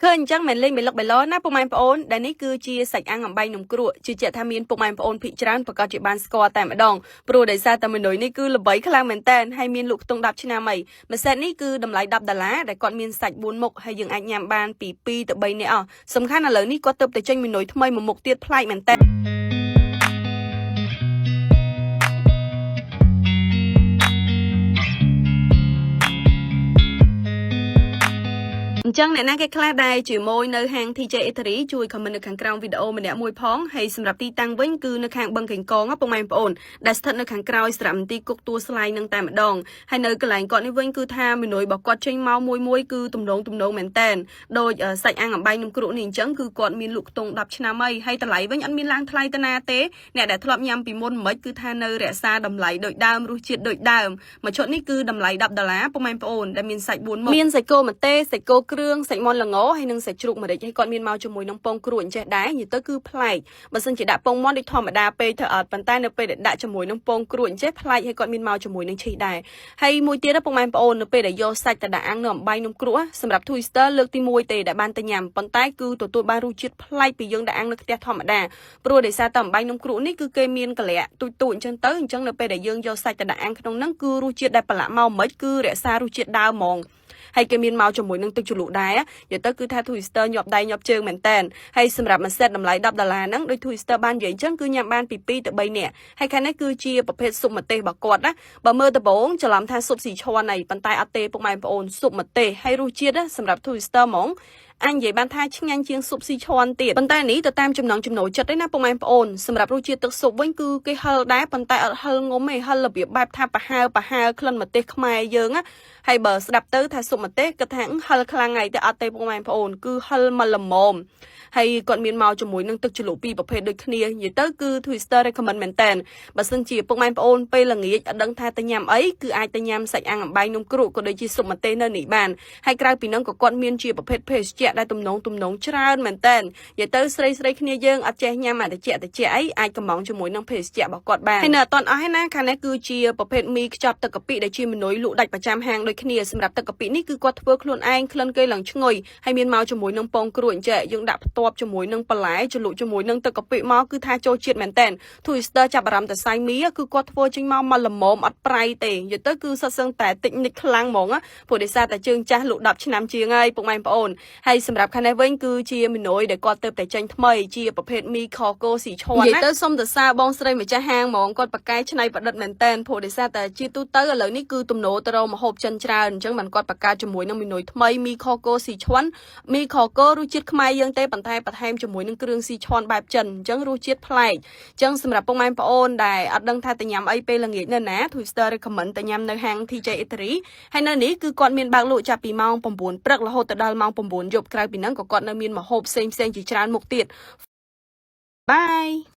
ឃើញអញ្ចឹងមិនលេងបេលុកបេឡណាពុកម៉ែបងប្អូនដែលនេះគឺជាសាច់អាំងអំបែងនំគ្រក់ជឿជាក់ថាមានពុកម៉ែបងប្អូនភិកច្រើនប្រកាសជាបានស្គាល់តែម្ដងព្រោះដោយសារតែមនុយនេះគឺល្បីខ្លាំងមែនតើហើយមានលក់ខ្ទង់10ឆ្នាំអីមួយសេតនេះគឺតម្លៃ10ដុល្លារដែលគាត់មានសាច់4មុខហើយយើងអាចញ៉ាំបានពី2ទៅ3នាក់អស់សំខាន់ឥឡូវនេះគាត់ទៅតែចេញមនុយថ្មីមួយមុខទៀតប្លែកមែនតើ អញ្ចឹងអ្នកណាគេខ្លះដែលជាមួយនៅហាង TJ Eatery ជួយ comment នៅខាងក្រោមវីដេអូម្នាក់មួយផងហើយសម្រាប់ទីតាំងវិញគឺនៅខាងបឹងកេងកងណាពុកម៉ែបងប្អូនដែលស្ថិតនៅខាងក្រោយសារមន្ទីរគុកទួលស្លែងនឹងតែម្ដងហើយនៅកន្លែងគាត់នេះវិញគឺថាមេនុយរបស់គាត់ចេញមកមួយមួយគឺទំនងទំនងមែនតែនដោយសាច់អាំងអំបែងនំគ្រក់នេះអញ្ចឹងគឺគាត់មានលក់ខ្ទង់10ឆ្នាំហើយហើយតម្លៃវិញអត់មានឡើងថ្លៃទៅណាទេអ្នកដែលធ្លាប់ញ៉ាំពីមុនមិនគឺថានៅរក្សាតម្លៃដូចដើមរសជាតិដូចដើមមួយឈុតនេះគឺតម្លៃ10ដុល្លារពុកម៉ែបងប្អូនដែលមានសាច់4មុខមានសាច់គោម្ទេសសាច់គោគ្រឿងសាច់មាន់ល្ងហើយនិងសាច់ជ្រូកម្រេចហើយគាត់មានមកជាមួយនឹងពងគ្រួចអញ្ចេះដែរនិយាយទៅគឺប្លែកបើសិនជាដាក់ពងមាន់ដូចធម្មតាពេកទៅអត់ប៉ុន្តែនៅពេលដែលដាក់ជាមួយនឹងពងគ្រួចអញ្ចេះប្លែកហើយគាត់មានមកជាមួយនឹងឈីសដែរហើយមួយទៀតណាពុកម៉ែបងប្អូននៅពេលដែលយកសាច់ទៅដាក់អាំងនៅអំបែងនំគ្រក់សម្រាប់ Twister លើកទី1ទេដែលបានទៅញ៉ាំប៉ុន្តែគឺទទួលបានរសជាតិប្លែកពីយើងដាក់អាំងនៅផ្ទះធម្មតាព្រោះដោយសារតែអំបែងនំគ្រក់នេះគឺគេមានកលៈទូចទូចអញ្ចឹងទៅអញ្ចឹងនៅពេលដែលយើងយកសាច់ទៅដាក់អាំងក្នុងហ្នឹងគឺរសជាតិដែលប្រឡាក់មកមិនគឺរក្សារសជាតិដើមហ្មងហើយគេមានមកជាមួយនឹងទឹកជ្រលក់ដែរនិយាយទៅគឺថា Twister ញាប់ដៃញាប់ជើងមែនតែនហើយសម្រាប់មួយសេតតម្លៃ10ដុល្លារហ្នឹងដូច Twister បាននិយាយអញ្ចឹងគឺញ៉ាំបានពី2ទៅ3នាក់ហើយខាងនេះគឺជាប្រភេទស៊ុបម្ទេសរបស់គាត់ណាបើមើលដំបូងច្រឡំថាស៊ុបស៊ីឈ័នអីប៉ុន្តែអត់ទេពុកម៉ែបងប្អូនស៊ុបម្ទេសហើយរសជាតិណាសម្រាប់ Twister ហ្មងអញនិយាយបានថាឆ្ងាញ់ជាងស៊ុបស៊ីឈ័នទៀតប៉ុន្តែនេះទៅតាមចំណង់ចំណូលចិត្តឯណាពុកម៉ែបងប្អូនសម្រាប់រសជាតិទឹកស៊ុបវិញគឺគេហឹលដែរប៉ុន្តែអត់ហឹលងុំទេហឹលរបៀបបែបថាប្រហើប្រហើក្លិនម្ទេសខ្មែរយើងណាហើយបើស្ដាប់ទៅថាស៊ុបម្ទេសគិតថាហឹលខ្លាំងហើយតែអត់ទេពុកម៉ែបងប្អូនគឺហឹលមកល្មមហើយគាត់មានមកជាមួយនឹងទឹកជ្រលក់ពីរប្រភេទដូចគ្នានិយាយទៅគឺ Twister recommend មែនតើបើសិនជាពុកម៉ែបងប្អូនពេលល្ងាចអត់ដឹងថាទៅញ៉ាំអីគឺអាចទៅញ៉ាំសាច់អាំងអំបែងនំគ្រក់ក៏ដូចជាស៊ុបម្ទេសនៅនេះបានហើយក្រៅពីនោះក៏គាត់មានជាប្រភេទភេសជ្ជៈដែលទំនងទំនងច្រើនមែនតើនិយាយទៅស្រីស្រីគ្នាយើងអត់ចេះញ៉ាំអាតិចតិចអីអាចកំងជាមួយនឹងភេសជ្ជៈរបស់គាត់បានហើយនៅអត់ទាន់អស់ឯណាខាងនេះគឺជាប្រភេទមីខ្ចប់ទឹកកាពិដែលជាមនុយលក់ដាច់ប្រចាំហាងដូចគ្នាសម្រាប់ទឹកកាពិនេះគឺគាត់ធ្វើខ្លួនឯងក្លិនគេឡើងឈ្ងុយហើយមានមកជាមួយនឹងពងគ្រួចអញ្ចេះយើងដាក់ផ្ទាប់ជាមួយនឹងបន្លែជ្រលក់ជាមួយនឹងទឹកកាពិមកគឺថាចូលជាតិមែនតើ Twister ចាប់អារម្មណ៍តែសៃមីគឺគាត់ធ្វើចេញមកមកល្មមអត់ប្រៃទេនិយាយទៅគឺសិតសឹងតែតិចនិចខ្លាំងហ្មងព្រោះដោយសារតែជើងចាស់លក់10ឆ្នាំជាងហើយពុកម៉ែបងប្អូនហើយសម្រាប់ខាងនេះវិញគឺជាមីនុយដែលគាត់ទៅតែចេញថ្មីជាប្រភេទមីខកូស៊ីឈ័ននិយាយទៅសុំទៅសារបងស្រីម្ចាស់ហាងហ្មងគាត់ប្រកែកច្នៃប្រឌិតមែនតែនព្រោះដោយសារតែជាទូទៅឥឡូវនេះគឺទំនោរទៅរកម្ហូបចិនច្រើនអញ្ចឹងបានគាត់បង្កើតជាមួយនឹងមីនុយថ្មីមីខកូស៊ីឈ័នមីខកូរសជាតិខ្មែរយើងទេប៉ុន្តែបន្ថែមជាមួយនឹងគ្រឿងស៊ីឈ័នបែបចិនអញ្ចឹងរសជាតិប្លែកអញ្ចឹងសម្រាប់ពុកម៉ែបងប្អូនដែលអត់ដឹងថាទៅញ៉ាំអីពេលល្ងាចនៅណា Twister recommend ទៅញ៉ាំនៅហាង TJ Eatery ហើយនៅនេះគឺគាត់មានបើកលក់ចាប់ពីម៉ោង9ព្រឹករហូតទៅដល់ម៉ោង9យប់ក្រៅពីហ្នឹងក៏គាត់នៅមានម្ហូបផ្សេងៗជាច្រើនមុខទៀត។ Bye.